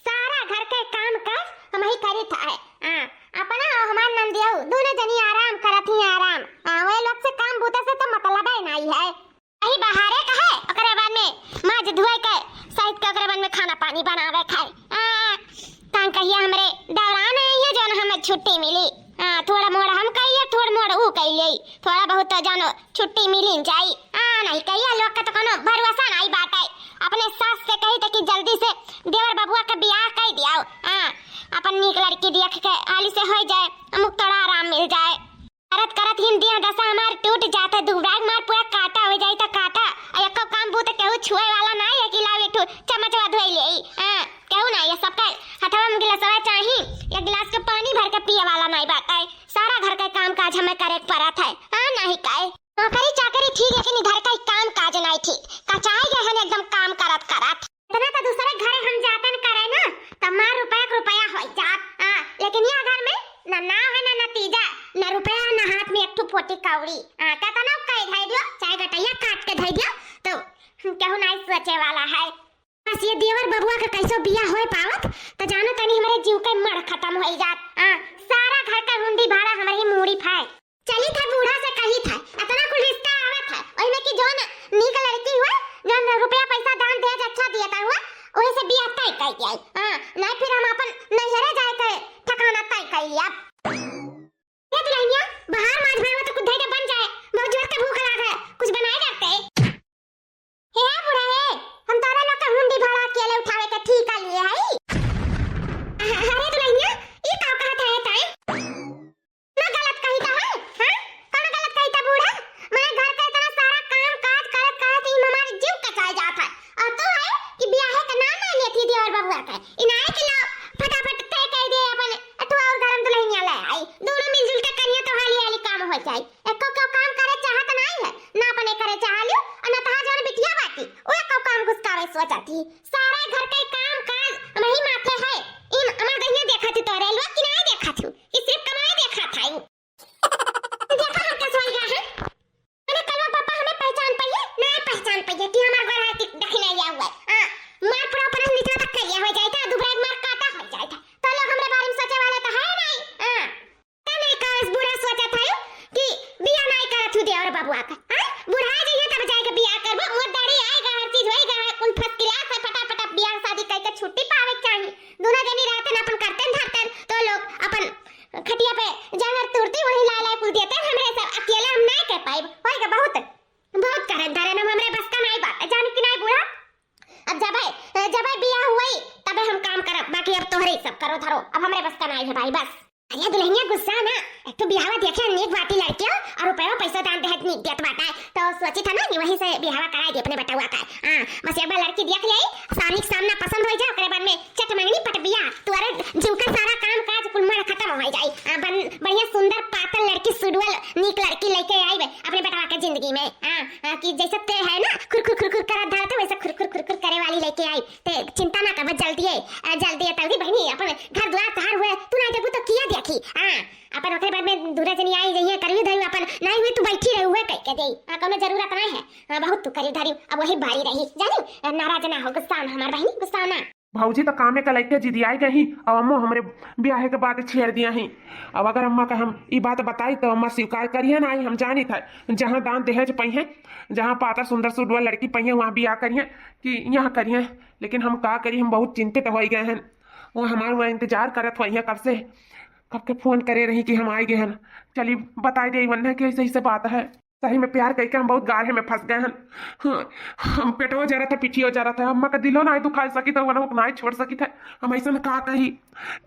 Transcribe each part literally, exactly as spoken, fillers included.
सारा घर के काम काज हमही करित है। हाँ, अपना और हमार नंदियऊ दोनों जनी आराम करत ही आराम। हाँ, वह लोग से काम बूते से तो मतलबे नाई है। वही बहारे का है, ओकरे बाद में माज धोए के, सहित के ओकरे बाद में खाना पानी बनावे खाए। हाँ, तंग कहिया हमरे दौरान है ये जौन हमें छुट्टी मिली। हाँ, थोड़ा मोड़ हम कहिए, थोड़ा मोड़ ऊ कहिए, थोड़ा बहुत तो जानो छुट्टी मिली न जाई। हाँ, नहीं कहिया लोग के तो कोनो भरोसा नहीं बाटे। अपने सास से कही थे कि जल्दी से देवर बबुआ के बियाह कर दियाओ। हाँ, अपन नीक लड़की देख के हाली से हो जाए, अमुक थोड़ा आराम मिल जाए। करत करत हिन दिया दशा हमार टूट जात है, दुबराज मार पूरा काटा हो जाई त काटा। आ एको काम बूत केहू छुए वाला नाई है कि लाओ एक ठो चम्मचवा धोई ले। हाँ, केहू नाई है, सबका हथवा में गिलासवा चाही, एक गिलास के पानी भर के पिए वाला नाई बाटे। सारा घर के काम काज हमें करे के पड़त है। हाँ, नहीं काहे? नौकरी चाकरी ठीक है कि नहीं, घर का ही काम काज नाई ठीक, कचाई गए हन एकदम काम करत करत। इतना तो दूसरे घरे हम जातन करे ना, त मार रुपया के रुपया हो जात। हाँ, लेकिन यह घर में ना नाव है, ना नतीजा, ना रुपया, ना हाथ में एक ठो पोटी कौड़ी। हाँ, कहता ना कह धै दियो, चाहे गटैया काट के धै दियो, तो केहू नाई सोचे वाला है। बस ये देवर बबुआ के कैसो बियाह होए पावत, त जानो तनी हमरे जीव के मड़ खत्म होई जात। हाँ, सारा घर का हुंडी भाड़ा हमरे ही मूड़ी फाए। चली था बूढ़ा से कही था, इतना कुल रिश्ता आवत है, ओहिमे की जौन नीक लड़की हुआ, जौन रुपया पैसा दान दहेज अच्छा दिया था हुआ, वही से बियाह तय कर दिया। हाँ, नहीं फिर हम अपन नैहरे जाए के ठिकाना तय कर लिया। ये दुल्हनिया, बाहर माज भरवा तो कुछ धैर्य बन जाए, बहुत जोर के भूख लाग है, कुछ बनाए डरते। हे बूढ़ा हे, हम तोरा लोग का हुंडी भाड़ा अकेले उठावे के ठीका लिए हई। अरे दुल्हनिया, ई का कहत है ताई? ना गलत कही त है, हाँ? कौन गलत कही त बूढ़ा? मैं घर का इतना सारा काम काज करत करत ही हमारे जीव कचाए जात है। और तू है कि बियाहे का नाम नहीं लेती देवर बबुआ के। इनाए के लो फटाफट तय कर दे अपन, तू और गरम दुल्हनिया ले आई। दोनों मिलजुल के करिए तो हाली हाली काम हो जाए। एको क्यों काम करे चाहत नाई है, ना अपने करे चाह लियो, और ना तहार जौन बिटिया बाटी, वो एको काम घुसकावे सोचत ही। सारा घर के काम काज हमही माथे है। इन अमर गइया देखत ही तोरे लोग कि नाई देखत हूँ, कि सिर्फ कमाए देखत है। देखा हम कैसे होई गया है? अरे कलवा पापा हमें पहचान पाइए, ना पहचान पाइए कि हमार घर है कि दखिनैया हुआ है। हाँ, मार पूरा ऊपर से नीचे तक करिया हो जाए था, दुबराज मार काटा हो जाए था। तो लोग हमरे बारे में सोचे वाले तो है नहीं। हाँ। का नहीं का इस बूढ़ा सोचत है कि बियाह नहीं करत हूँ देवर बबुआ का? हाँ? बुढ़ा जाइए तब जाके बियाह करबो। मोर दाढ़ी आएगा, हर चीज होएगा, कुल first class है, फटाफट अब बियाह शादी करके छुट्टी पावे के चाही। दोनों जनी रहते न अपन करते न धरते न, तो लोग अपन खटिया पे जांगर तुरती वही लाए लाए कुल देते न, हमरे सब अकेले हम नहीं कर पाइब। होएगा बहुत, बहुत करे धरे न, हमरे बस का नहीं बात है, जाने कि नहीं बूढ़ा? अब जबे, जबे बियाह हुई, तबे हम काम करब, बाकी अब तोहरे ही सब करो धरो, अब हमरे बस का नाई है भाई, बस। अरे दुल्हनिया गुस्सा ना, एक तो बियाहवा देखे नीक बाटी लड़कियों, और रुपया पैसा दान दहेज नीक देत बाटा है, तो सोची था ना कि वहीं से बियाहवा कराए दे अपने बेटवा का। हाँ, बस एक बार लड़की देख ले, सामने के सामना पसंद हो जाए, ओकरे बाद में चट मंगनी पट बियाह, तोरे जीव का सारा काम काज कुल मड़ खत्म हो जाए। हाँ, बन, बढ़िया सुंदर पातर लड़की, सुडवल नीक लड़की लेके आई बे अपने बेटवा के जिंदगी में। हाँ, हाँ, कि जैसे ते है ना खुरखुर खुरखुर करत धरत, वैसे खुरखुर खुरखुर करे वाली लेके आई। ते चिंता ना कर, बस जल्दी है, अ, जल्दी है, तल्दी बहनी, अपन घर द्वार तहार हुए, तू नहीं देखू तो किया देखी। हाँ, अपन ओकरे बाद में दूरा जनी आई जइए, करवी धरी अपन, नहीं हुई तू बैठी रही हुए कह के दे। हाँ, कोनो जरूरत नहीं है। हाँ, बहुत तू करी धरी, अब वही भारी रही, जानी, अ, नाराज ना हो, गुस्सा ना हमार बहनी, गुस्सा ना। भौजी तो कामे का लइके जिदियाई गई, अब अम्मो हमरे ब्याहे के बात छेड़ दिया ही। अब अगर अम्मा का हम ई बात बताई तो अम्मा स्वीकार करिए ना, आई हम जानी था, जहाँ दान दहेज पइहे, जहाँ पातर सुंदर सुडवा लड़की पइहे, वहाँ बियाह करिए कि यहाँ करिए। लेकिन हम का करी, हम बहुत चिंतित होइ गए हैं। वो हमारे वहाँ इंतजार करत हुई है कब से, कब के फोन करे रही कि हम आए गए हैं। चली बताई दे वन्ने कि ऐसे ऐसे बात है। सही में प्यार करके हम बहुत गाढ़े में फंस गए हैं। हाँ, हम पेटो जरा था, पीठियो जरा था, अम्मा का दिलो ना दुखा सकी था, वरना वो ना छोड़ सकी था। हम ऐसे में का करी,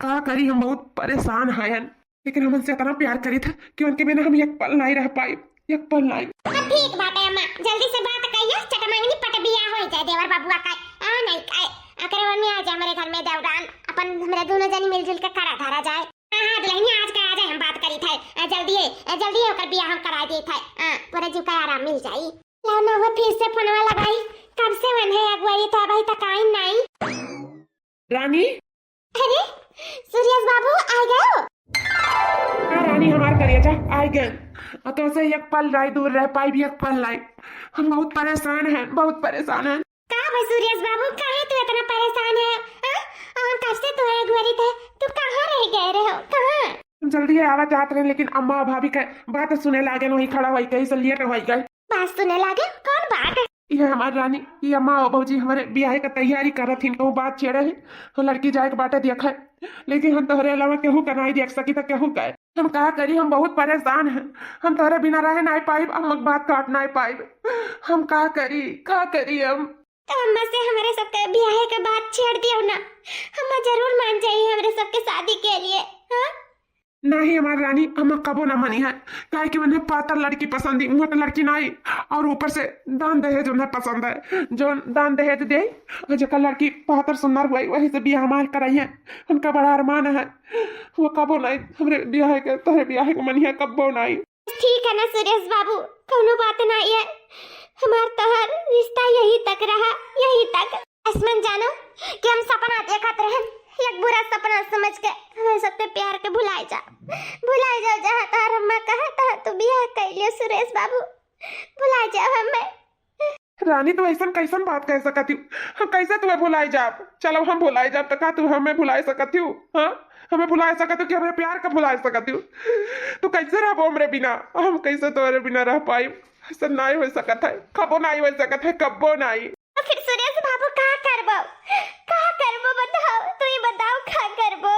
का करी, हम बहुत परेशान हैं। लेकिन हम उनसे इतना प्यार करी था कि उनके बिना हम एक पल नहीं रह पाई, एक पल नहीं। हाँ, ठीक बात है अम्मा, जल्दी से बात कहियो, चटमंगनी पट बियाह हो जाए देवर बबुआ का। आ नहीं आए, अकरे वन में आ जाए हमारे घर में दौरान, अपन हमारे दोनों जनी मिलजुल के करा धरा जाए। हाँ, हाँ, दुल्हनिया आज का आज हम बात करी थे। आ, जल्दी है, आ, जल्दी है, ओकर बियाह हम करा दी थे। हाँ, तोरे जीव का आराम मिल जाई। लाओ ना, वो फिर से फोनवा लगाई। कब से वन है अगुवाई था, अबही तक आई नहीं। रानी? अरे, सूर्यस बाबू, आ गए हो? हाँ रानी, हमार करेजा, आ गए। आ, तो से एक पल लाई दूर रह पाई भी, एक पल लाई। हम बहुत परेशान हैं, बहुत परेशान हैं। का बा सूर्यस बाबू, काहे तू इतना परेशान है? हाँ? से तो एक बारी था, तू कहाँ रह गए रहे हो, कहाँ? जल्दी आवा जात रहे, लेकिन अम्मा और भाभी के बात सुने लागे, वहीं खड़ा होई गई, से लेट होई गई। बात सुने लागे? कौन बात? ये हमार रानी, ये अम्मा और भौजी हमारे ब्याह के तैयारी करत हिन, तो बात छेड़े है, तो लड़की जाए के बाटे देखे, लेकिन हम तोहरे अलावा केहू का नहीं देख सकी, तो केहू का? हम का करी, हम बहुत परेशान हैं, हम तोहरे बिना रह नहीं पाइब, हम बात काट नहीं पाइब, हम का करी, का करी हम? तो अम्मा से हमारे सबके ब्याह के बात छेड़ दियो ना, अम्मा जरूर मान जाई हमारे सबके शादी के लिए। हाँ? नहीं हमार रानी, अम्मा कबो ना मनी है, काहे कि उन्हें पातर लड़की पसंद ही, मोट लड़की नहीं, और ऊपर से दान दहेज उन्हें पसंद है, जो दान दहेज दे और जेकर लड़की पातर सुंदर हुई वही से ब्याह हमार कराई है। उनका बड़ा अरमान है, वो कबो नहीं हमरे ब्याह के, तोहरे ब्याह के मनिया कबो नहीं। ठीक है ना सुरेश बाबू, कौनो बात नहीं है, हमार तोहर रिश्ता यही तक रहा, यही तक। आसमान जानो कि हम सपना देखत रहन, एक बुरा सपना समझ के हमें सबके प्यार के भुलाए जा, भुलाए जाओ। जहाँ तोहर अम्मा कहा तहाँ तू ब्याह कर लियो सुरेश बाबू, भुलाए जाओ हमें। रानी, तू ऐसन कैसन बात कह सकत हूँ? हम कैसे तुम्हें भुलाए जाब? चलो हम भुलाए जाब, तो का तू हमें भुलाए सकत हूँ? हाँ, हमें भुलाए सकत हूँ कि हमें प्यार का भुलाए सकत हूँ? तू कैसे रहबो हमरे बिना? हम कैसे तोहरे बिना रह पाई? ऐसा नहीं हो सकत है, कबो नहीं हो सकत है, कबो नहीं। तो फिर सुरेश बाबू का करबो, का करबो बताओ, तू ही बताओ का करबो।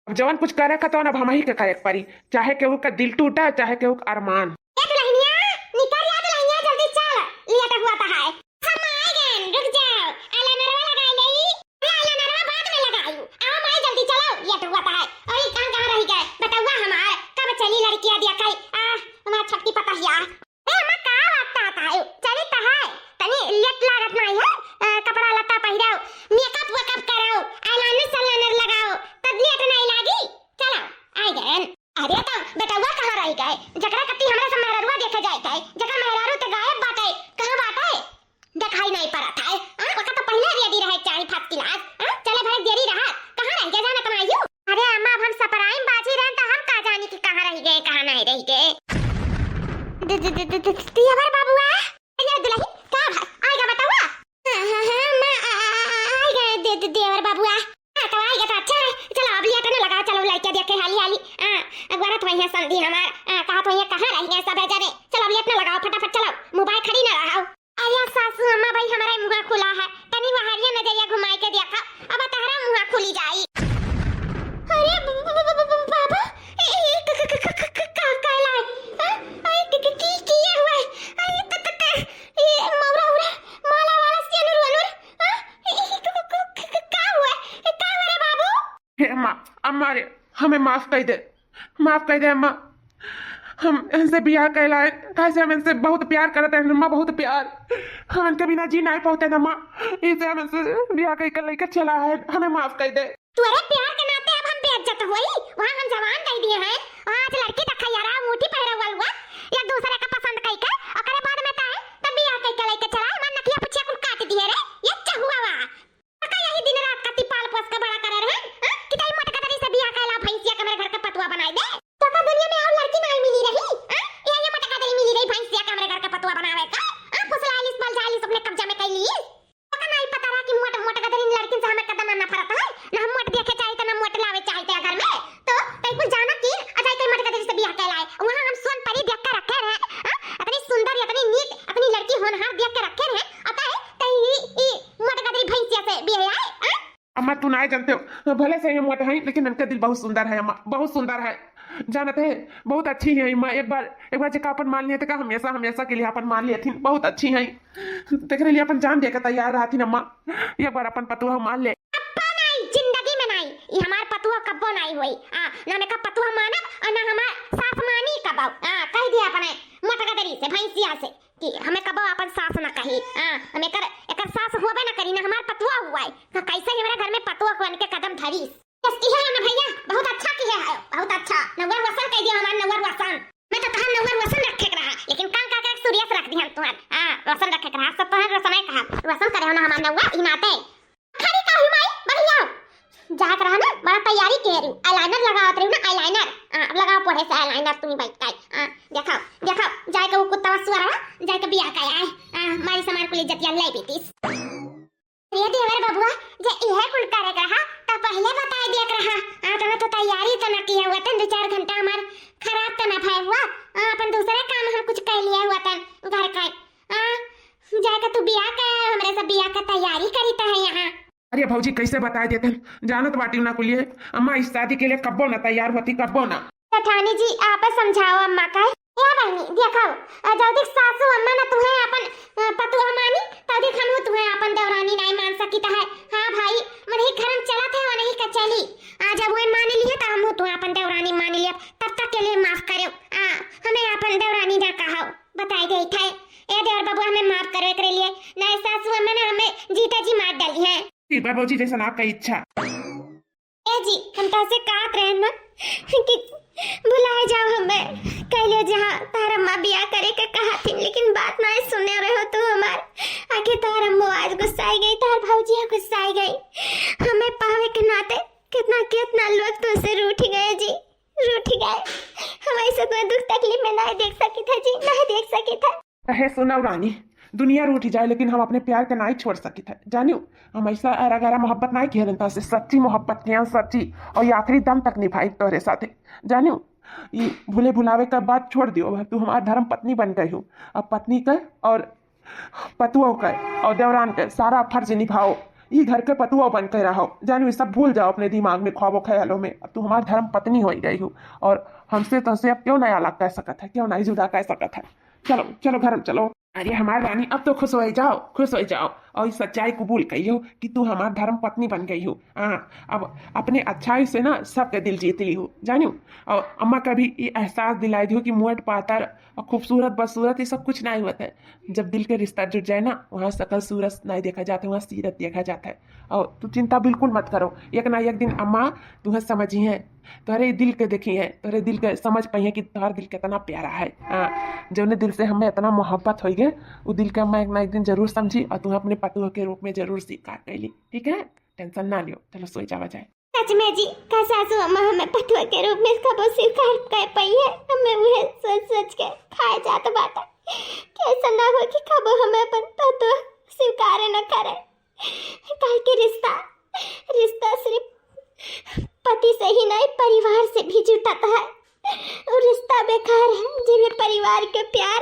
अब जवन कुछ करे का तवन अब हमही के करे के पड़ी, चाहे केहू का दिल टूटा, चाहे केहू का अरमान। ए दुल्हनिया, निकर या दुल्हनिया, जल्दी चल, लेट हुआ तो है। हम आए गए, रुक जाओ, eyelinerवा लगा लेई। अरे eyelinerवा बाद में लगाई, आओ माई जल्दी चलो, लेट हुआ तो है। अरे कहाँ कहाँ रह गए बटौआ हमार, कब चली लड़किया दिया खाई, आ हमार छोटकी पतहिया। ए अम्मा, का बात कहत है? चली त है, तनी लेट लागत नहीं है, अ, कपड़ा लत्ता पहिराओ, makeup वेकअप कराओ, eyeliner सैलाइनर लगाओ, तब लेट नहीं लागी। चलो, आई गए। अरे तो बेटौआ कहाँ रह गए? जकरा कत्ती हमरा सब मेहरारुआ देखे जाए के, जकर मेहरारू तो गायब बाटे, कहाँ बाटे? देखाई नहीं पड़त है। हाँ, ओका तो पहले ready रहे के चाही first class। हाँ, चले भरे देरी रहा, कहाँ रह गए जाना तुम्हारी? अरे अम्मा, अब हम सपराई में बाझी रहन त हम का जानी कि कहाँ रह गए, कहाँ नहीं रह गए। दे-, दे-, दे-, दे-, दे-, देवर बाबुआ, अरे दुल्हन, का भा-, आएगा बटौआ? हाँ, हाँ, हाँ, अम्मा, आ, आ, आ, आएगा दे-, दे-, देवर बाबुआ। हाँ, तो आएगा तो अच्छा है। चलो, अब लेट न लगाओ, चलो लड़किया देखे हाली हाली। हाँ, अगवरत वही है समधी हमार। हाँ, कहा तो ये कहाँ रह गए सब है जने। चलो, अब लेट न लगाओ, फटाफट चलो, mobile खड़ी न रहो। अरे सासू अम्मा भाई, हमारा मुँह खुला है, तनी बहरिया नजरिया घुमाई के देखा, अब तहरा मुँह खुली जाई। अरे ब-, ब-, ब-, ब-, ब-, बाबू, ए, ए, क-, क-, क-, क-, क-, का, का लाई? हाँ? अरे क-, क-, की, की ये हुआ है? अरे क-, क-, क-, ये मौरा उरा, माला वाला सेनुर वनुर, हाँ? ए, ए, क-, क-, क-, क-, क-, का हुआ है? ए, का हुआ रे बाबू? हे अम्मा, अम्मा रे, हमें माफ कर दे, माफ कर दे अम्मा। हम इनसे बियाह कैलाए, काहे से हम इनसे बहुत प्यार करते हैं अम्मा, बहुत प्यार। हम इनके बिना जी नहीं पाते अम्मा, इसे हम इनसे बियाह कई के लेकर चला है, हमें माफ कर दे। तोरे प्यार के नाते अब हम बेइज्जत होई, वहाँ हम जवान कह दिए हैं, वहाँ आज लड़की देखा यारा, अंगूठी पहरा हुआ हुआ, या दूसरे का पसंद कई के, ओकरे बाद में ताए, तब बियाह कई के लेके चला, हमार नकिया पुछिया कुल काट दिए रे, ये चहुआ हुआ। का यही दिन रात का तिपाल पोस के बड़ा करे रहे, हाँ? कि ताई मोटका दरी से बियाह कैला भैंसिया के हमरे घर के पतुआ बनाए दे। तो का दुनिया में और लड़की नहीं मिली रही, हाँ? ये, ये मोटका दरी मिली रही भैंसिया के हमरे घर के पतुआ बनावे का, हाँ? फुसलाइलिस, बलझाइलिस, अपने कब्जा में कैलिस। तो का नहीं पता रहा कि मोट, मोटका दरी लड़किन से हमें कदम ना नफरत है, ना हम मोट देखे चाहिए, ना मोट लावे चाहिए घर में। तो कहीं कुछ जाना कि अजय के मोटका दरी से बियाह कैला है, वहाँ हम सोन परी देख के रखे रहे, हाँ? इतनी सुंदर, इतनी नीक, इतनी लड़की होनहार देख के रखे रहे, अतः कहीं ई, ई मोटका दरी भैंसिया से बियाह है, हाँ? अम्मा, तू नाय जानते हो, भले से ये मोट है, लेकिन इनका दिल बहुत सुंदर है अम्मा, बहुत सुंदर है। जानते हैं, बहुत अच्छी है अम्मा। एक बार, एक बार जेका अपन मान लिए, तेका हमेशा, हमेशा के लिए अपन मान लिए थी। बहुत अच्छी है, तेकरे लिए अपन जान दे के तैयार रहा थी अम्मा। एक बार अपन पतुआ मान ले। अब्बा नहीं, जिंदगी में नहीं, ये हमार पतुआ कब्बो नहीं हुई। हाँ, ना मैं का पतुआ मानब और ना हमार सास मानी कबो। हाँ, कह दिया अपने मोटका दरी से, भैंसिया से। कि हमें कबो अपन सास न कही। हाँ, हम एकर, एकर सास होबे न करी, न हमार पतुआ हुआ है। तो कैसे ही हमारे घर में पतुआ को के कदम धरीस? बस किहे है ना भैया, बहुत अच्छा किहे है, बहुत अच्छा। नौवर वसन कह दियो हमार नौवर वसन। मैं तो तहार नौवर वसन रखे के रहा, लेकिन कान का के सुरेश रख दिहन तुहन। हाँ, वसन रखे के रहा, सब तोहर वसने कहा। वसन करे हो ना हमार नौवर, ई नाते। खड़ी का हुई माई, बढ़िया। जात रहा ना, बड़ा तैयारी के रही, eyeliner लगावत रही ना, eyeliner। हाँ, अब लगाओ पढ़े से eyeliner तुम्ही बैठ के। हाँ, देखाओ, देखाओ, जाए के वो कुत्ता सुअरवा, जाए के बियाह का आए। हाँ, मारी समार कुल इज्जतिया ले बीतीस। ये देवर बबुआ, जे इहे कुल करे के रहा, त पहिले बताइ दिया के रहा। आ, तमे तो तैयारी तो ना किया हुआ, तन दो चार घंटा हमार खराब तो ना भय हुआ। आ, अपन दूसरे काम हम कुछ कर लिया हुआ तन घर का। आ, जाके तू बियाह के, हमरे से बियाह के तैयारी करी त है यहाँ। अरे भौजी, कैसे बताइ देते हैं, जानत बाटी ना कुलिए, अम्मा इस शादी के लिए कब्बो ना तैयार होती, कब्बो ना। सेठानी जी, आप समझाओ अम्मा का। ए बहिनी, देखो, अ, जब तक सासू अम्मा ना तुहे आपन, अ, पतोह मानी, तब तक हमहू तुहे आपन देवरानी नाई मान सकित है। हाँ भाई, वही घर में चलत है, वही का चली। आ, जब वही मान लिहे, त हमहू तुहे आपन देवरानी मान लिहे। तब तक के लिए माफ करो। आ, हमें आपन देवरानी ना कहो, बताइ देइत है। ए देवर बाबू, हमें माफ करो एकरे लिए। नाई सासू अम्मा ना हमें जीता जी मार डाली है। ठीक बा भौजी, जैसन आपका इच्छा। ए जी, हम तोहसे कहत रहे ना कि भुलाए जाओ हमें। कहले जहाँ तोहर अम्मा बियाह करे के कहा थी, लेकिन बात ना सुने रहो तू हमार। आखिर तोहर अम्मो आज गुस्साई गई, तोहर भौजिया गुस्साई गई। हमें पावे के नाते कितना, कितना लोग तुमसे रूठ गए जी, रूठ गए। हम ऐसे कोई दुख तकलीफ में नहीं देख सकी था जी, नहीं देख सकी था। कहे सुनव रानी, दुनिया रूठ जाए लेकिन हम अपने प्यार के नाई छोड़ सकित है, जानियो। हम ऐसा अरा गरा मोहब्बत नाई किया जनता से, सच्ची मोहब्बत किया, सच्ची, और ये आखिरी दम तक निभाई तोहरे साथे, जानियो। ये भूले भुलावे का बात छोड़ दियो, अब तू हमार धर्म पत्नी बन गई हो। अब पत्नी का और पतुओ का और देवरान का सारा फर्ज निभाओ, ये घर के पतुओ बन के रहो, जानियो। ये सब भूल जाओ अपने दिमाग में, ख्वाबों ख्यालों में। अब तू हमार धर्म पत्नी हो गई हो और हमसे तो से अब क्यों नहीं अलग कर सकत है, क्यों नहीं जुदा कर सकत है। चलो, चलो घर में चलो। अरे हमार रानी, अब तो खुश हो जाओ, खुश हो जाओ और इस सच्चाई कबूल करियो कि तू हमार धर्म पत्नी बन गई हो। हाँ, अब अपने अच्छाई से ना सबके दिल जीत ली हो, जानियो। और अम्मा का भी ये एहसास दिलाई दियो कि मोट पातर और खूबसूरत बदसूरत ये सब कुछ नहीं होता है। जब दिल के रिश्ता जुट जाए ना, वहाँ शकल सूरत नहीं देखा जाता, वहाँ सीरत देखा जाता है। और तू चिंता बिल्कुल मत करो, एक ना एक दिन अम्मा तुम्हें समझी है, तोहरे दिल के देखी है, तोहरे दिल के समझ पाई है कि तोहर दिल कितना प्यारा है। हाँ, जौने दिल से हमें इतना मोहब्बत हो गए, वो दिल के अम्मा एक ना एक दिन जरूर समझी और तुम्हें अपने पतोह के रूप में जरूर स्वीकार कर ली। ठीक है, टेंशन ना लियो, चलो सोई जावा जाए। सच में जी, का सासू अम्मा हमें पतोह के रूप में कबो स्वीकार कर पाई है? हमें वह सोच सोच के खाए जात बाटे कि ऐसा ना हो कि कबो हमें अपन पतोह स्वीकार न करे। काहे के रिश्ता, रिश्ता सिर्फ पति से ही नहीं, परिवार से भी जुटत है। वो रिश्ता बेकार है, जिसमें परिवार के प्यार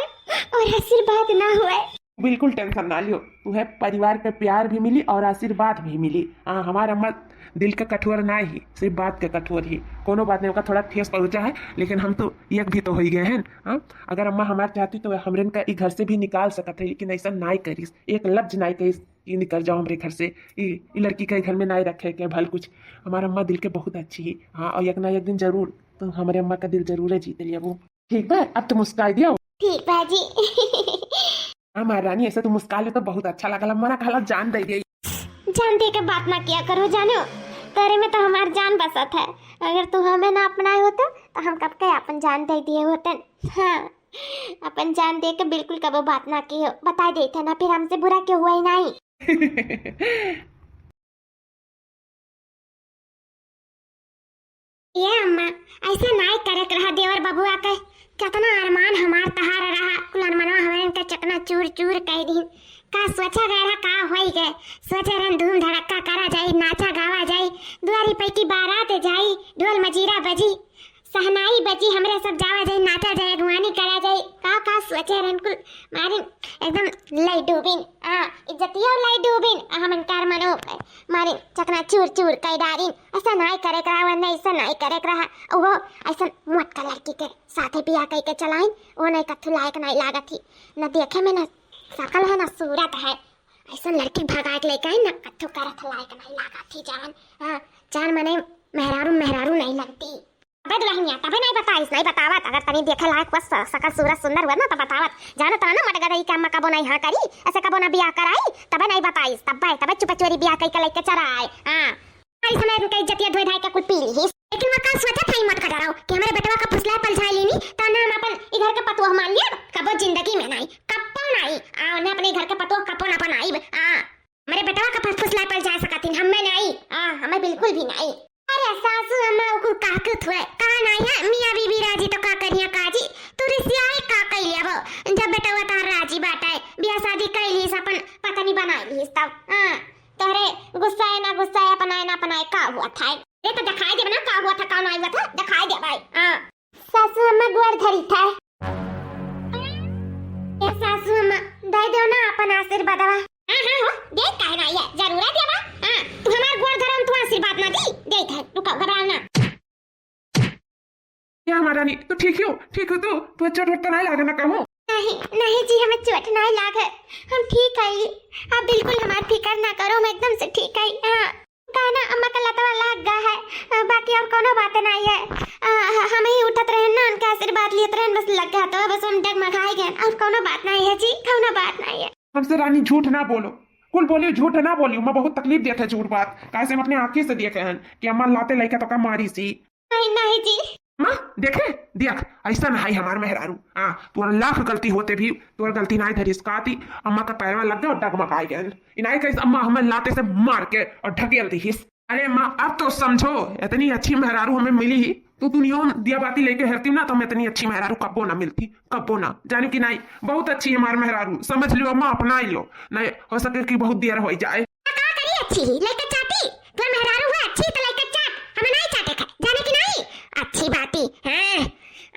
और आशीर्वाद ना हुए। बिल्कुल टेंशन ना लियो, तुम्हें परिवार के प्यार भी मिली और आशीर्वाद भी मिली। हाँ, हमार अम्मा दिल के कठोर ना ही, सिर्फ बात के कठोर ही। कोनो बात नहीं, ओका थोड़ा ठेस पहुँचा है, लेकिन हम तो एक भी तो हो ही गए हैं। हाँ, अगर अम्मा हमार चाहती तो हमरेन का ई घर से भी निकाल सकत है, लेकिन ऐसा नाई करिस, एक लफ्ज नाई कहिस कि निकल जाओ हमरे घर से, ई, ई लड़की के घर में नाई रखे के भल कुछ। हमार अम्मा दिल के बहुत अच्छी ही। हाँ, और एक ना एक दिन जरूर तो हमरे अम्मा का दिल जरूर है जीत लिया वो। ठीक बा, अब तो मुस्काई दियो। ठीक बा जी। हमार रानी, ऐसे तू मुस्कान ले तो बहुत अच्छा लागल, मना कहला जान दे गई। जान दे के बात ना किया करो, जानो, तेरे में तो हमार जान बसत है। अगर तू हमें ना अपनाए होते तो हम कब के अपन जान दे दिए होते। हाँ, अपन जान दे के बिल्कुल कबो बात ना कियो, बताई देते ना, फिर हमसे बुरा क्यों हुआ ही नहीं। ए अम्मा, ऐसे नाई करे के रहा देवर बबुआ के। केतना अरमान हमार तहार रहा, कुल अरमनवा हमरन के चकना चूर चूर कइ दीन। का सोचा गए रहा, का होई गए? सोचे रहन धूम धड़क्का करा जाई, नाचा गावा जाई, दुआरी पे की बारात जाई, ढोल मजीरा बजी, सहनाई बजी, हमरे सब जावा जाई, नाचा जाई, अगुवानी करा जाई। का का सोचे रहन कुल, मारिन एकदम लई डूबिन, आ, इज्जतिया लई डूबिन, आ, हमन कार मनो, मारिन चकना चूर चूर कई डारिन। ऐसा नाई करे के रहा, वरना ऐसा नाई करे के रहा। वो ऐसा मोटका लड़की के साथे बियाह कई के चलाइन, वो नहीं कथू लायक नहीं लागत ही, न देखे में न शकल है, न सूरत है। ऐसा लड़की भगा के लेके आई, न कथू करत लायक नहीं लागत ही जान। हाँ, जान मने मेहरारू, मेहरारू नहीं लगती। अबे दुल्हनिया, तबे नहीं बताइस, नहीं बतावत। अगर तनी देखे लायक बस स-, सकल सूरत सुंदर हुआ ना, तो बतावत। जानो तो ना, मटगदई के अम्मा कबो नहीं हाँ करी, ऐसे कबो ना बियाह कराई, तबे नहीं बताइस। तबे, तबे चुपे चोरी बियाह कई के लेके चला आए। हाँ। अरे समय इनका इज्जतिया धोए धाए के कुल पी ली। लेकिन वो का सोचत है मटगदरौ कि हमारे बेटवा का फुसलाए पलझाए लेनी, तो ना हम अपन इधर के पतोह मान लिया, कबो जिंदगी में नहीं, कबो नहीं। आ, उन्हें अपने घर के पतोह कबो ना बनाई। आ। हमरे बेटवा का फुसफुसला पर जा सकत हिन, हमें नहीं, आ, हमें बिल्कुल भी नहीं। अरे सासू अम्मा, ओकुल का कहत हुए, का नहीं है, मियाँ बीबी राजी तो का करिया काजी, तू रिसियाई का कइले अब, जब बेटवा तार राजी बाटे, बियाह शादी कइ लीस, अपन पत्नी बनाइ लीस तब, हाँ, तोहरे गुस्सा है ना गुस्सा है, अपना है ना अपना है, का हुआ था? अरे तो दिखाई देबे ना का हुआ था, का ना हुआ था, दिखाई देबे। हाँ। सासू अम्मा गोड़ धरी था। ए सासू अम्मा, दे दो ना अपन आशीर्वादवा। हाँ, हाँ, हो, दे काहे ना, ये जरूर है देवा। हाँ, तू हमार गोड़ धरम, तू आशीर्वाद ना दी, दे था, रुको, घबराओ ना। क्या महारानी, तू ठीक हो? ठीक हो तू? तू चोट वोट तो नहीं लागे ना कहूँ? नहीं, नहीं जी, हमें चोट नहीं लागे, हम ठीक है। आप बिल्कुल हमार फिकर ना करो, हम एकदम से ठीक है। हाँ। का ना, अम्मा का लतवा लाग गा है, अ, बाकी और कौनो बात नहीं है। अ, ह-, हम ही उठत रहन ना, उनके आशीर्वाद लेत रहन, बस लग गा तो बस हम डगमगाई गए, और कौनो बात नहीं है जी, कौनो बात नहीं है। हमसे रानी झूठ ना बोलो, कुल बोलियो, झूठ ना बोलियो। मैं बहुत तकलीफ देत है झूठ बात, काहे से हम अपने आँखी से देखे हन कि अम्मा लाते लइका तो का मारी सी। नहीं, नहीं जी। अम्मा, देखे, देख, ऐसा ना है हमार मेहरारू। हाँ, तोर लाख गलती होते भी तोर गलती ना धरिस। काती अम्मा का पैरवा लग गए और डगमगाई गए। इनाई कैसे अम्मा हमें लाते से मार के और ढकेल दिहिस। अरे अम्मा, अब तो समझो, इतनी अच्छी मेहरारू हमें मिली ही, तो दुनिया में दिया बाती लेके हरती ना, तो हमें इतनी अच्छी मेहरारू कब्बो ना मिलती, कब्बो ना। जाने कि नहीं, बहुत अच्छी हमार मेहरारू, समझ लियो अम्मा, अपना लियो, नहीं हो सके कि बहुत देर हो जाए। का करी अच्छी ही, लइका चाटी? तोर मेहरारू है अच्छी तो लइका चाट, हमें नहीं चाटे खाए, जाने कि नहीं? अच्छी बाती, हाँ।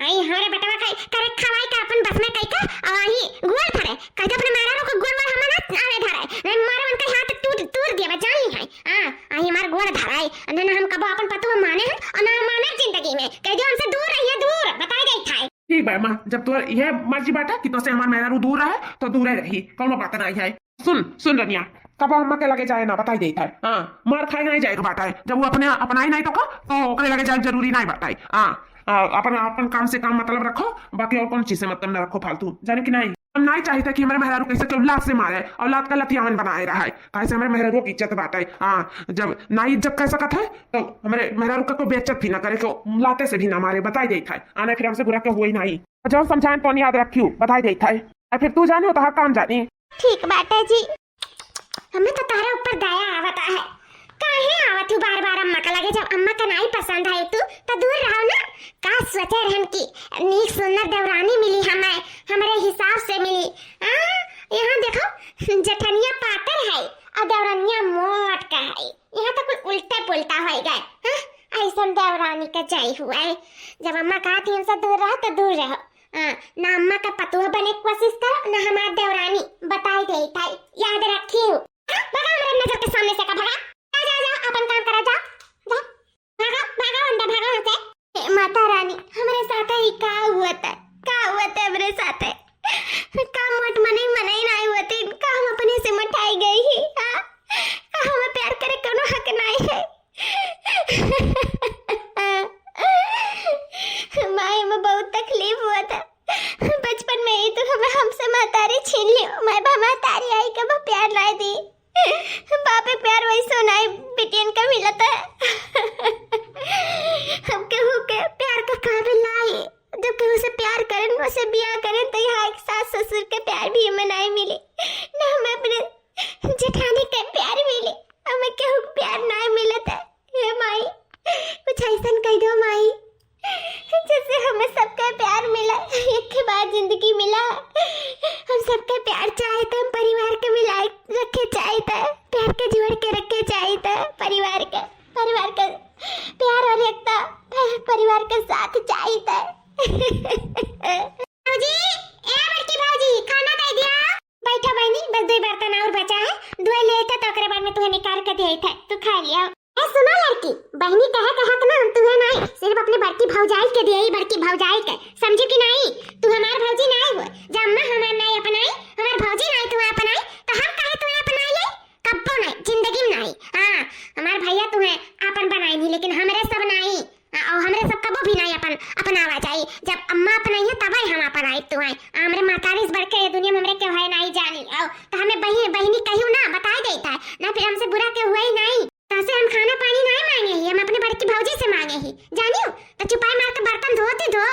आई हमारे बेटवा का करे खवाई का अपन बस में कई का, और आई गोड़ धरे, कह दे अपने मेहरारू को गोड़ वोड़ हमें ना आवे धरे, नहीं मारे उनके हाथ टूट, तूर दिया, जान ली है। हाँ, आई हमार गोड़ धराए, ना, ना हम कबो अपन पतोह माने हन, और ना माने जिंदगी में, कह दे हमसे दूर रहिए, दूर, बताए जाई था। ठीक बा माँ, जब तोर यह मर्जी बाटा कि तोसे हमार मेहरारू दूर रहे, तो दूरे रही, कौनो बात नहीं है। सुन, सुन रनिया, कबो अम्मा के लगे जाए ना, बताई देत है। हाँ, मार खाए नहीं जाए के बाटा है। जब वो अपने अपनाई नहीं तो का, तो ओकरे लगे जाए जरूरी नहीं बाटा है। हाँ, आ, अपन, अपन काम से काम मतलब रखो, बाकी और कौन चीज से मतलब ना रखो फालतू, जाने कि नहीं? हम नहीं चाहते कि हमारे मेहरारू कैसे केहू लात से मारे और लात का लतियावन बनाए रहा है, काहे से हमारे मेहरारू की इज्जत बाटा है। हाँ, जब ना इज्जत कर सकत है, तो हमारे मेहरारू का कोई बेइज्जत भी ना करे, तो लाते से भी ना मारे, बताई देत है। आने फिर हमसे बुरा केहू हुआ ही नहीं। जौन समझाएन तौन याद रखियो, बताई देत है। आ फिर तू जाने हो तो हर काम जानी। ठीक बाटे जी, हमें तो तोहरे ऊपर दया आवत है। काहे आवत हूँ बार बार अम्मा का लगे, जब अम्मा का नाई पसंद है तू तो दूर रहो ना। का सोचे रहन की नीक सुंदर देवरानी मिली हमें, हमरे हिसाब से मिली। आ, यहाँ देखो, जेठनिया पातर है और देवरनिया मोट का है। यहाँ तो कुल उल्टे पुल्टा हो गए। हाँ, ऐसन देवरानी का जाई हुआ है। जब अम्मा कहा थी हमसे दूर रहो तो दूर रहो। हाँ, ना अम्मा का पतोह बने की कोशिश करो, ना हमार देवरानी, बताई देत है, याद रखियो। हाँ, भगा हमारे नजर के सामने से का, भगा। जा, जा, जा, अपन काम करा, जा, जा। भागो, भागो, अंदर भागो यहाँ से। हे माता रानी, हमरे साथ ही का हुआ था? का हुआ था हमरे साथ? का मोट मनई, मनई ना हुआ थे? का हम अपने से मोटाई गई ही? हाँ? का हमें प्यार करे कोनो हक नहीं है? माई, हमें बहुत तकलीफ हुआ था। बचपन में ही तो हमें, हमसे महतारी छीन लियो। माई बा महतारी आई कब प्यार ना दी। बापे प्यार वैसो नाई बिटियन का मिलत है। हम केहू के प्यार का काबिल नाई। जब केहू से प्यार करेन, उसे बियाह करेन, तो यहाँ एक सास ससुर के प्यार भी हमें नाई मिले, ना हमें अपने जेठानी के प्यार मिले। हमें केहू के प्यार नाई मिलत है। हे माई, कुछ ऐसन कह दो माई, जैसे हमें सबके प्यार मिला, एक के बाद जिंदगी मिला, हम सबके प्यार चाहित, हम परिवार के मिलाए रखे चाहित, प्यार के जोड़ के रखे चाहित, परिवार के, परिवार के प्यार और एकता, परिवार के साथ चाहित। भौजी, ए बड़की भौजी, खाना दे दिया। बैठो बहनी, बस दुई बर्तन और बचा है, धोए लेते तो ओकरे बाद में तुहे निकाल के दिए थे, तू खा लिया। ए सुनो लड़की, बहनी कहे के हक ना हम तुहे नाई, सिर्फ अपने बड़की भौजाई के दिए, बड़की भौजाई के, समझी कि नाई? तू हमार भौजी नाई हो, जब अम्मा हमार नाई अपनाई, हमार भौजी नाई तुहे अपनाई, तो हम काहे तुहे अपनाई ले? कब्बो नाई, जिंदगी में नाई। हाँ, हमार भैया तुहे आपन बनाई नहीं, लेकिन हमरे सब नाई। हाँ, और हमरे सब कबो भी नाई अपन, अपनावा जाई। जब अम्मा अपनाई है, तबे हम अपनाई तुहे। आ, हमरे महतारी से बढ़ के ये दुनिया में हमरे केहू है नाई जानी। आओ, तो हमें बहिन, बहिनी कहियो ना, बताई देता है। ना फिर हमसे बुरा केहू है नाई। तोहसे हम खाना पानी नाई मांगे ही, हम अपने बड़की भौजी से मांगे ही। जानियो, तो चुपाई मार के बर्तन धोती धो,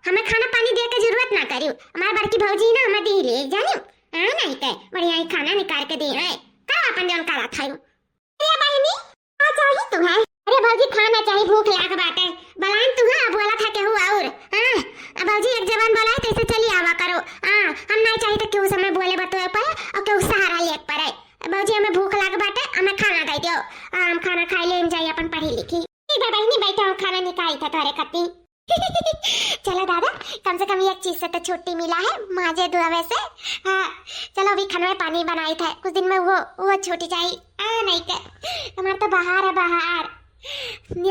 हमें खाना पानी दे के जरूरत ना करियो। हमार बड़की भौजी ना हमें दी ले, जानियो। हाँ, नहीं ते, बढ़िया ही खाना निकाल के दी है। का अपन जौन करा था यू? ए बहिनी, का चाही तुहे? अरे भौजी, खाना चाही, भूख लाग बाटे। बलान तुहे, बोला था केहू और। हाँ, अब भौजी एक जबान बोला है, तैसे चली आवा करो। हाँ, हम नाई चाही तो केहू से हमें बोले बतोए पड़े और केहू सहारा ले पड़े। भौजी, हमें भूख लाग बाटे, हमें खाना तोहरे खाती। चलो दादा, कम से कम एक चीज से तो छुट्टी मिला है, माजे धोवे से। हाँ, चलो अभी खनवे पानी बनाइत है, कुछ दिन में वो, वो छूट जाई। आ, नहीं के, हमार तो बहार है, बहार।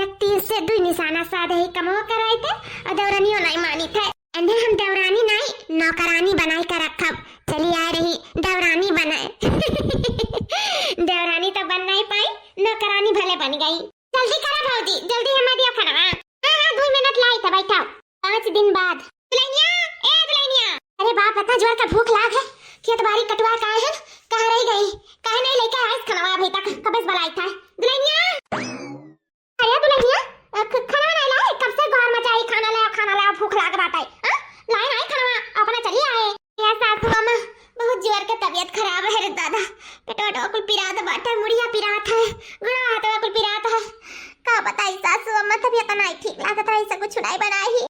एक तीर से दुई निशाना साधे ही कमवा कराइत है, और देवरानियो नहीं मानित है। एन्हे हम देवरानी नहीं, नौकरानी बनाई के रखब। चली आए रही देवरानी बनाए। देवरानी तो बन नहीं पाई, नौकरानी भले बन गई। जल्दी करा भौजी, जल्दी हमें दियो खनवा। हाँ, हाँ, दुई मिनट लाई था, बैठाओ। पाँच दिन बाद। दुल्हनिया, ए दुल्हनिया। अरे बाप, इतना जोर का भूख लाग है। खेत बारी कटवा का है, कहाँ रह गई? काहे नहीं लेके आइस खनवा अभी तक? कबे से बुलाई था। दुल्हनिया। अरे दुल्हनिया, अ, ख-, खनवा नहीं लाई, कब से घर में जाई, खाना ले, खाना ले, भूख लाग बाटे। हाँ? लाई नहीं खनवा, अपना चली आए। या सासू अम्मा, बहुत जोर के तबीयत खराब है रे दादा। पेटवा वेटवा कुल पिरात बाटे, मुड़िया पिरात है, गोड़वा हाथवा कुल पिरात है। का बताई सासू अम्मा, तबीयत नहीं ठीक लागत रही से कुछ नहीं बनाई।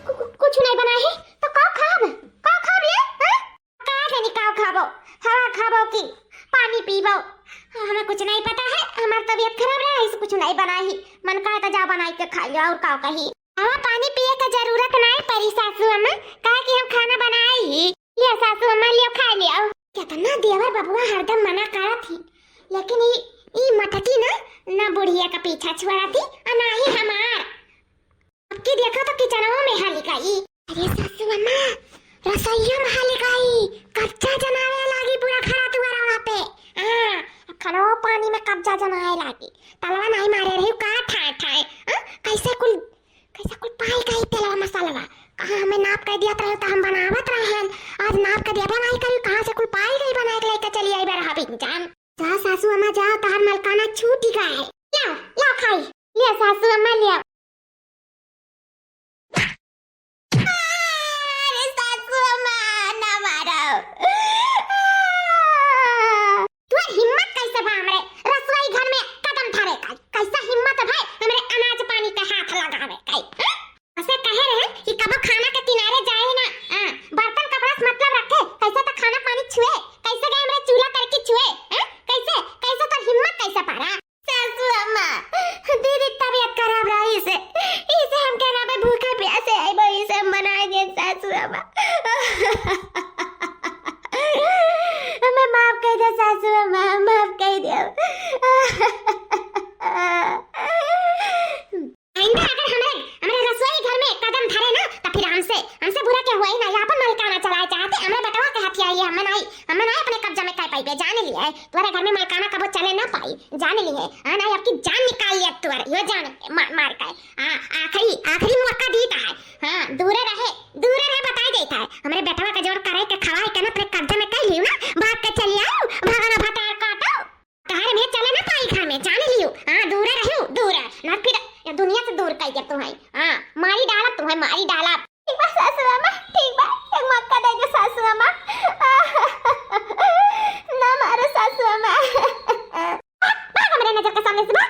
कु-, कु-, कुछ नहीं बनाई तो का खाब? का खाब ये? हाँ? का जानी का खाबो? हवा खाबो कि पानी पीबो? हमें कुछ नहीं पता है, हमार तबीयत खराब रहे, इसे कुछ नहीं बनाई। मन कहा तो जा बनाई के खा लियो, और का कही। हवा पानी पिए के जरूरत नहीं पड़ी सासू अम्मा, काहे कि हम खाना बनाई ही। लियो सासू अम्मा, लियो, खा लियो। कितना देवर बबुआ हरदम मना करत ही, लेकिन ई, ई मटकी ना, ना बुढ़िया का पीछा छुड़ाती, और ना ही हमार। अब की देखो तो किचनवा में हाली गई। अरे सासू अम्मा, रसोईया में हाली गई, कब्जा जमावे लागी पूरा खड़ा दुआरवा पे। हाँ, अब खनवा पानी में कब्जा जमावे लागी। तलवा नहीं मारे रही का ठाए ठाए, हाँ? कैसे कुल कैसे कुल पाई गई तेलवा मसालवा? कहाँ हमें नाप कर दिया रहे तो हम बनावत रहन, आज नाप कर दिया बनाई करी, कहाँ से कुल पाई गई बनाई के लेके चली आई बरहा बिन जान। जा सासू अम्मा जा, तहार मलकाना छूटी गए। लाओ, लाओ खाई। लिया सासू अम्मा लिया। अरे सासू अम्मा, ना मारो। तोर हिम्मत कैसे बा हमरे रसोई घर में कदम धरे का? कैसा हिम्मत भाई हमरे अनाज पानी के हाथ लगावे का? हाँ? उसे कहे रहे कि कबो खाना के किनारे जाए ना, हाँ, बर्तन कपड़ा से मतलब रखे, कैसे तो खाना पानी छुए, कैसे गए हमरे चूल्हा तरकी छुए, हाँ? कैसे, कैसे तोर हिम्मत कैसे पारा? सासू अम्मा, दीदी तबीयत खराब रही से, इसे हम कहना पे भूखे प्यासे आई, वो इसे हम बनाए दे सासू अम्मा। हमें माफ कर दे सासू अम्मा, माफ कर दे। आइंदा अगर हमरे, हमरे रसोई घर में कदम धरे ना, तो फिर हमसे, हमसे बुरा के हुआ ही ना, ये अपन मलकाना चलाए चाहते, हमरे बेटवा के हथिया ये हमें नहीं, हमें नहीं अपने कब्जा में कर पाई बे, जान लिए है, तुम्हारे घर में मलकाना कबो चले ना पाई, जान लिए है, हाँ नहीं, आपकी जान निकाल लिया तुम्हारे, यो जान मार, मार का है, हाँ, आखिरी, आखिरी मौका दीता है, हाँ, दूरे रहे, दूरे रहे, बताई देता है, हमरे बेटवा का जोर करे के खवाए के ना अपने कब्जा में कर लियो ना, भाग के चली आओ, भागना भतार काटो। तोहरे में चले ना पाई घर में, जान लियो। हाँ, दूरे रहो, दूरे। ना फिर ये दुनिया से दूर कर दे तुम्हें। हाँ, मारी डाला तुम्हें, मारी डाला। ठीक बा सासू अम्मा, ठीक बा। एक मौका दे दे सासू अम्मा। ना मारो सासू अम्मा। भाग हमरे नजर के सामने से, भाग।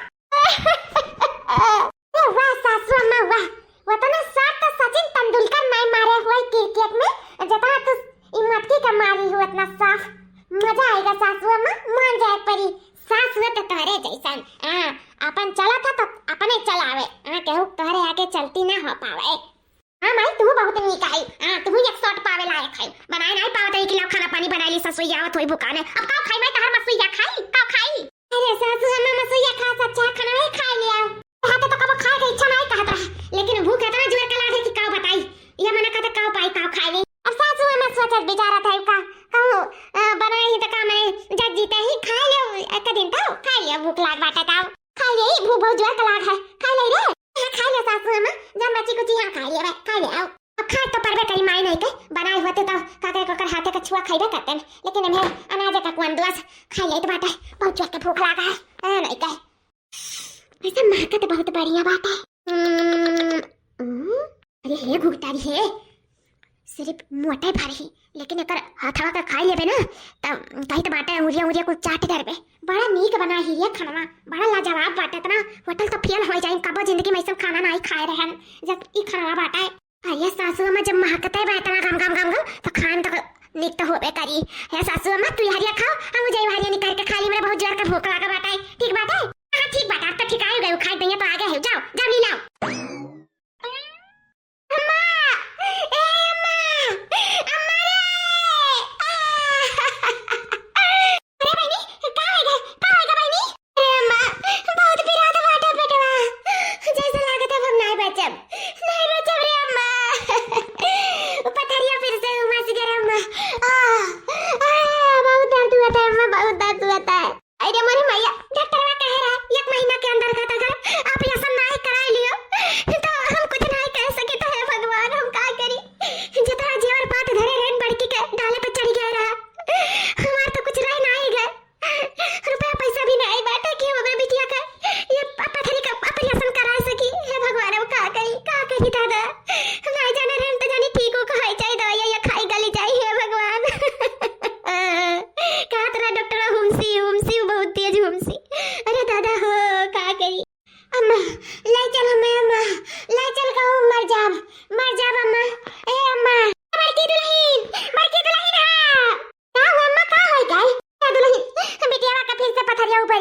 ए वाह सासू अम्मा वाह, वतना साफ तो सचिन तेंदुलकर नहीं मारे हुए क्रिकेट में, जितना तू ई मटकी का मारी हो, इतना साफ। मजा आएगा सासू अम्मा, मान जाए परी। सास हुए तो तोहरे जैसन, हाँ, अपन चला था तो अपने चलावे, हाँ, केहू तोहरे आगे चलती ना हो पावे। हाँ माई, तू बहुत नीक आई, हाँ, तू एक शॉट पावे लायक है, बनाए नहीं पावत है कि लाओ खाना पानी बनाए ली, ससुई आवत होई भुकाने, अब काव खाई माई, तहार मसुइया खाई, काव खाई? अरे सासू अम्मा, मसुइया खा से अच्छा खाना वही खा लिया। हाथे तो कबो खाए के इच्छा नहीं कहत रहा, लेकिन भूख इतना जोर का लागे कि काव बताई। ये मना कहते काव पाई, काव खाए ली। अब सासू अम्मा सोचत विचारत है का कहूँ, अ, बनाई ही तो का मैं जज जीते ही खा लियो, एक दिन तो खा लियो, भूख लाग बाटे तो खा लियो, भूख बहुत जोर का लाग है, खा ले रे। हाँ, खा लियो सासू अम्मा, जन बची कुची हम खा लियो बे, खा ले आओ। अब खाए तो परबे करी माई नहीं के, बनाए होते तो काकर कोकर हाथे का छुआ खाइबे करते, लेकिन हमें अनाज का कौन दोष, खा ले तो बाटे, बहुत जोर के भूख लागा है, हाँ, नहीं के। वैसे महकत बहुत बढ़िया बाटे। हम्म, हम्म, अरे हे घुघटारी हे, सिर्फ मोटे भर ही, लेकिन एकर हथवा के खाई लेबे ना, तब कही तो बाटे उरिया उरिया कुछ चाट करबे। बड़ा नीक बना ही रे खनवा, बड़ा लाजवाब बाटे। इतना होटल तो फेल हो जाए, कबो जिंदगी में ऐसा खाना नहीं खाए रहन जब ई खनवा बाटे। अरे सासू अम्मा, जब महकते बा इतना गम गम गम गम, तो खान तो नीक तो होबे करी। हे सासू अम्मा, तू हरिया खाओ, हम जाई हरिया निकाल के खा ली, मेरा बहुत जोर के भूख लागा बाटे। ठीक बाटे? हाँ, ठीक बाटे, अब तो ठीक आयु गए, खाए दइया तो आगे है, जाओ, जाओ, ली लाओ।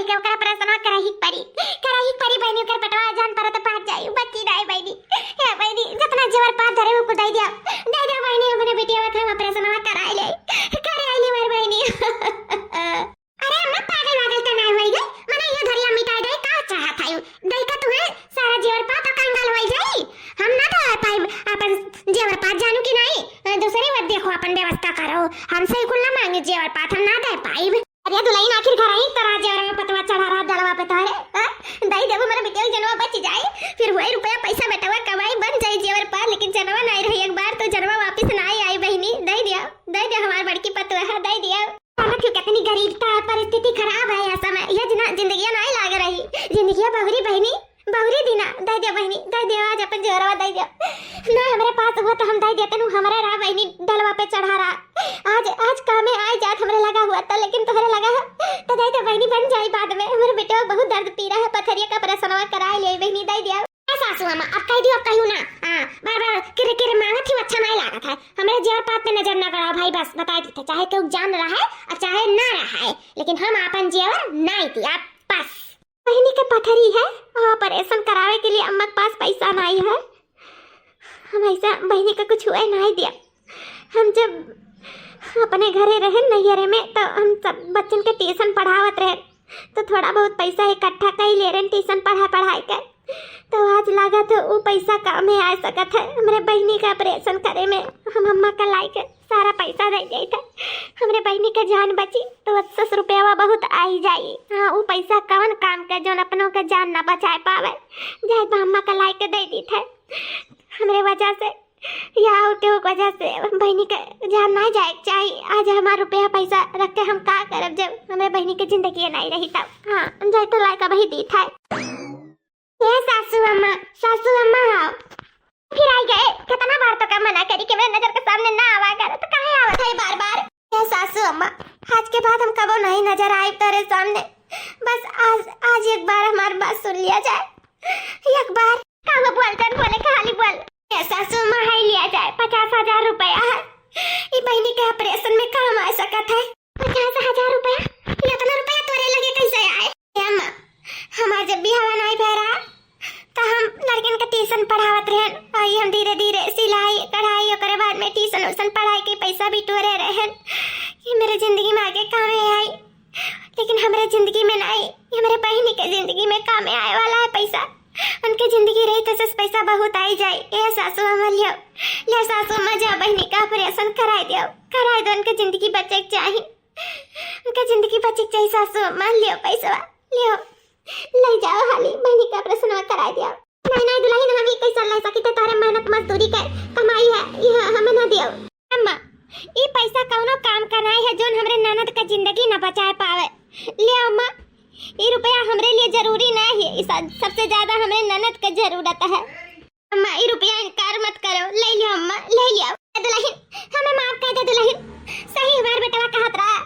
के ओकरा ऑपरेशनवा कराई के परी, कराई के परी बहिनी, ओकर पेटवा जान परत फाट जाई, बची नाई बहिनी। हे बहिनी, जतना जेवर पात धरे उ कुल दे दिया, दे दिया बहिनी, हमरे बिटिया के हम ऑपरेशनवा कराई ले, करे आइली हमार बहिनी। अरे अम्मा, पागल वागल त नाई होई गई, मने ये धरिया मिटाई दे, का चाहत है? दई का तुहे सारा जेवर पात कंगाल होई जाई, हम ना दे पाइब अपन जेवर पात, जानू कि नाई? दूसरी बात देखो, अपन व्यवस्था करो, हमसे कुल ना मांगे जेवर पात, हम ना दे पाइब। अरे दुलहिन, आखिर घर आई तोरा जेवरवा पतवा चढ़ा रहा डलवा पे तोहरे, हाँ? दई देबू, मेरे बिटिया के जनवा बच जाए, फिर वही रुपया पैसा बेटवा कमाई, बन जाए जेवर पात, लेकिन जनवा नाई रही, एक बार तो जनवा वापस नाई आई बहिनी, दई दिया, दई दिया हमार बड़की पतवा, दई दिया। समझ के कितनी गरीब था, परिस्थिति खराब है यह समय, यह जिना-, जिंदगिया नाई लाग रही, जिंदगिया बहुरी बहिनी, बहुरी दिना, दई दिया बहिनी, दई दिया, आज अपन जेवरवा दई दिया। ना हमरे पास हुआ तो हम दई देते नु, हमरे रहा बहिनी डलवा पे चढ़ा रहा। आज, आज कामे आए जात हमरे लगा हुआ था, लेकिन तोहरे लगा है तो दई दे बहिनी, बन जाई बाद में। हमरे बेटवा बहुत दर्द पी रहा है, पथरिया का ऑपरेशनवा कराए ले बहिनी, दई दिया। ए सासू अम्मा, अब कह दियो, अब कहियो ना। हाँ, बार बार किरे किरे मांगत ही अच्छा नाई लागत है। हमरे जेवर पात पे नजर ना गड़ाओ भाई, बस बताई देते, चाहे केहू जान रहा है और चाहे ना रहा है, लेकिन हम आपन जेवर नाई दिया, बस। बहिनी के पथरी है, ऑपरेशन करावे के लिए अम्मा के पास पैसा नाई है। हम ऐसा बहिनी का कुछ हुए नाई दिया। हम जब अपने घरे रहे नैहरे में, तो हम सब बच्चन के ट्यूशन पढ़ावत रहे, तो थोड़ा बहुत पैसा इकट्ठा कर ले रहे ट्यूशन पढ़ा पढ़ाई के। तो आज लागत है वो पैसा कामे आ सकत है। हमरे बहिनी का ऑपरेशन करे में हम अम्मा का लाई के सारा पैसा दे देत है। हमरे बहिनी के जान बची तो पचास रुपया बहुत आई जाई। हाँ, वो पैसा कवन काम के, जौन अपनों के जान ना बचाए पावे, जाए तो अम्मा का लाई के दे देत है। हमरे वजह से या और केहू के वजह से बहिनी के जान ना जाए के चाही। आज हमार रुपया पैसा रख के हम का करब, जब हमरे बहिनी के जिंदगी नहीं रही तब। हाँ, जाए तो लाई का वही देत है। ए सासू अम्मा, सासू अम्मा आओ। फिर आई गए, कितना बार तो का मना करी कि मेरे नजर के सामने ना आवा कर, तो काहे आवत है बार बार? ए सासू अम्मा, आज के बाद हम कबो नहीं नजर आए तेरे सामने। बस आज, आज एक बार हमार बात सुन लिया जाए, एक बार। का हुआ, बोल जन बोले, खाली बोल। ए सासू अम्मा, हाई लिया जाए, पचास हजार रुपया है, ई बहिनी के ऑपरेशन में काम आ सकत है। पचास हजार रुपया? इतना रुपया तोरे लगे कैसे आए? ए अम्मा, हमार जब बियाह नहीं भय रहा, तो हम लड़कन के ट्यूशन पढ़ावत रहन। आई हम धीरे धीरे सिलाई, कढ़ाई, ओकरे बाद में ट्यूशन उशन पढ़ाई के पैसा बिटोरे रहन कि मेरे जिंदगी में आगे कामे आई, लेकिन हमरे जिंदगी में नहीं, ये हमरे बहिनी के जिंदगी में कामे आए वाला है पैसा। उनके जिंदगी रही तो सस पैसा बहुत आई जाए। ए सासू अम्मा लियो, ले सासू अम्मा, जा बहिनी का ऑपरेशन कराए दियो, कराए दो, उनके जिंदगी बचे के चाही। उनका जिंदगी बचे के चाही सासू अम्मा, लियो पैसवा, लियो, ले जाओ हाली, बहिनी का ऑपरेशनवा कराए दियो। नहीं, नहीं दुलहिन, हम ई कैसे ले सकी थे, तोहरे मेहनत मजदूरी के कमाई है, ये हमें ना दियो। अम्मा, ई पैसा कौनो काम का नहीं है, जोन हमरे ननद का जिंदगी न बचाए पावे। ले अम्मा, ई रुपया हमरे लिए जरूरी नहीं है, ई सब-, सबसे ज्यादा हमरे ननद के जरूरत है। अम्मा, ई रुपया इनकार मत करो, ले लियो अम्मा, ले लियो। ए दुलहिन, हमें माफ कर दे दुलहिन। सही हमार बेटवा कहत रहा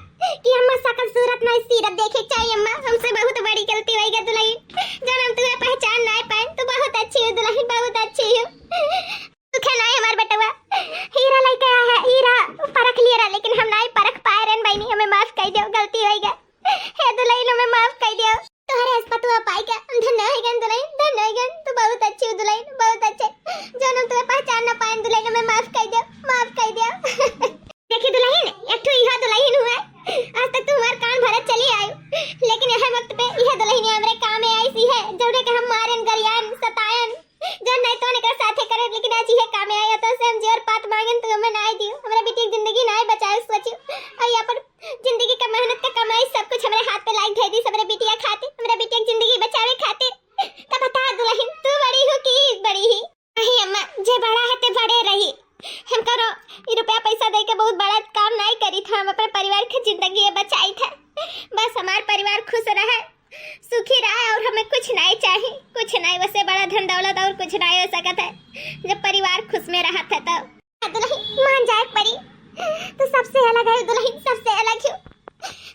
कि अम्मा शकल सूरत नहीं सीरत देखे के चाहिए अम्मा, हमसे बहुत बड़ी गलती होई गई दुलहिन। जब हम तुम्हें पहचान नहीं पाए, तू बहुत अच्छी हो दुलहिन, बहुत अच्छी हो। दुखे नहीं हमार बेटवा, हीरा लेके आया है, हीरा परख लिए रहा, लेकिन हम नहीं परख पाए रहन बहिनी, हमें माफ कर दो, गलती होई गई। हे दुलहिन, हमें माफ कर दियो। तोहरे अस पतोह पाई के हम धन्य हो गन दुलहिन, धन्य हो गन। तू बहुत अच्छी हो दुलहिन, बहुत अच्छे। जौन हम तुम्हें पहचान ना पाए दुलहिन, हमें माफ कर दियो, माफ कर दियो। देखी दुलहिन, एक ठो इहा दुलहिन हुआ है। आज तक तू हमार कान भरत चली आई, लेकिन यह वक्त पे यह दुलहिन हमरे काम में आई सी है, जौने के हम मारन, गरियान, सतायन, जौन नहीं तो एकरा साथे करे, लेकिन आज यह काम में आई, तो से हम जेवर पात मांगन, तू हमें नाई दियो। हमरा बेटी की जिंदगी नाई बचाए सोचियो। और ये अपन जिंदगी का मेहनत का कमाई सब कुछ हमरे हाथ पे लाइक धे दी, हमरे बिटिया खातिर, हमरे बिटिया की जिंदगी बचावे खातिर। तब बता दुलहिन, तू बड़ी हो कि बड़ी ही? नहीं अम्मा, जे बड़ा है ते बड़े रही। हम करो ई रुपया पैसा दे के बहुत बड़ा काम नहीं करी था, हम अपने परिवार की जिंदगी ये बचाई था। बस हमार परिवार खुश रहे, सुखी रहे और हमें कुछ नहीं चाहिए, कुछ नहीं, वसे बड़ा धन दौलत और कुछ नहीं हो सकत है जब परिवार खुश में रहत है तब। दुलहिन, मान जाए परी, तू सबसे अलग है दुलहिन, सबसे अलग हो।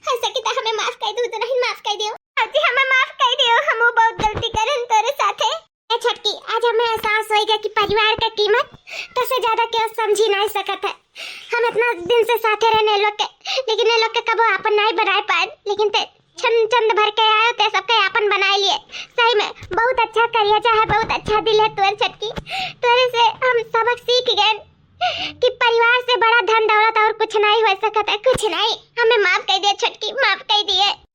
ऐसा कि तो हमें माफ कर दो दुलहिन, माफ कर दियो। अजी हमें माफ कर दियो, हम वो बहुत गलती करन तोरे साथे। ए छोटकी, आज हमें एहसास होइगा कि परिवार का कीमत तो से ज्यादा क्यों समझी नहीं सकत है। हम इतना दिन से साथे रहने लोग के, लेकिन ये लोग के कबो आपन नहीं बनाए पाए, लेकिन ते चंद, चंद भर के आयो, ते सबके आपन बनाए लिए। सही में बहुत अच्छा करेजा है, बहुत अच्छा दिल है तोर छोटकी। तोरे से हम सबक सीख गए कि परिवार से बड़ा धन दौलत और कुछ नहीं हो सकता है, कुछ नहीं। हमें माफ कर दिए छोटकी, माफ कर दिए।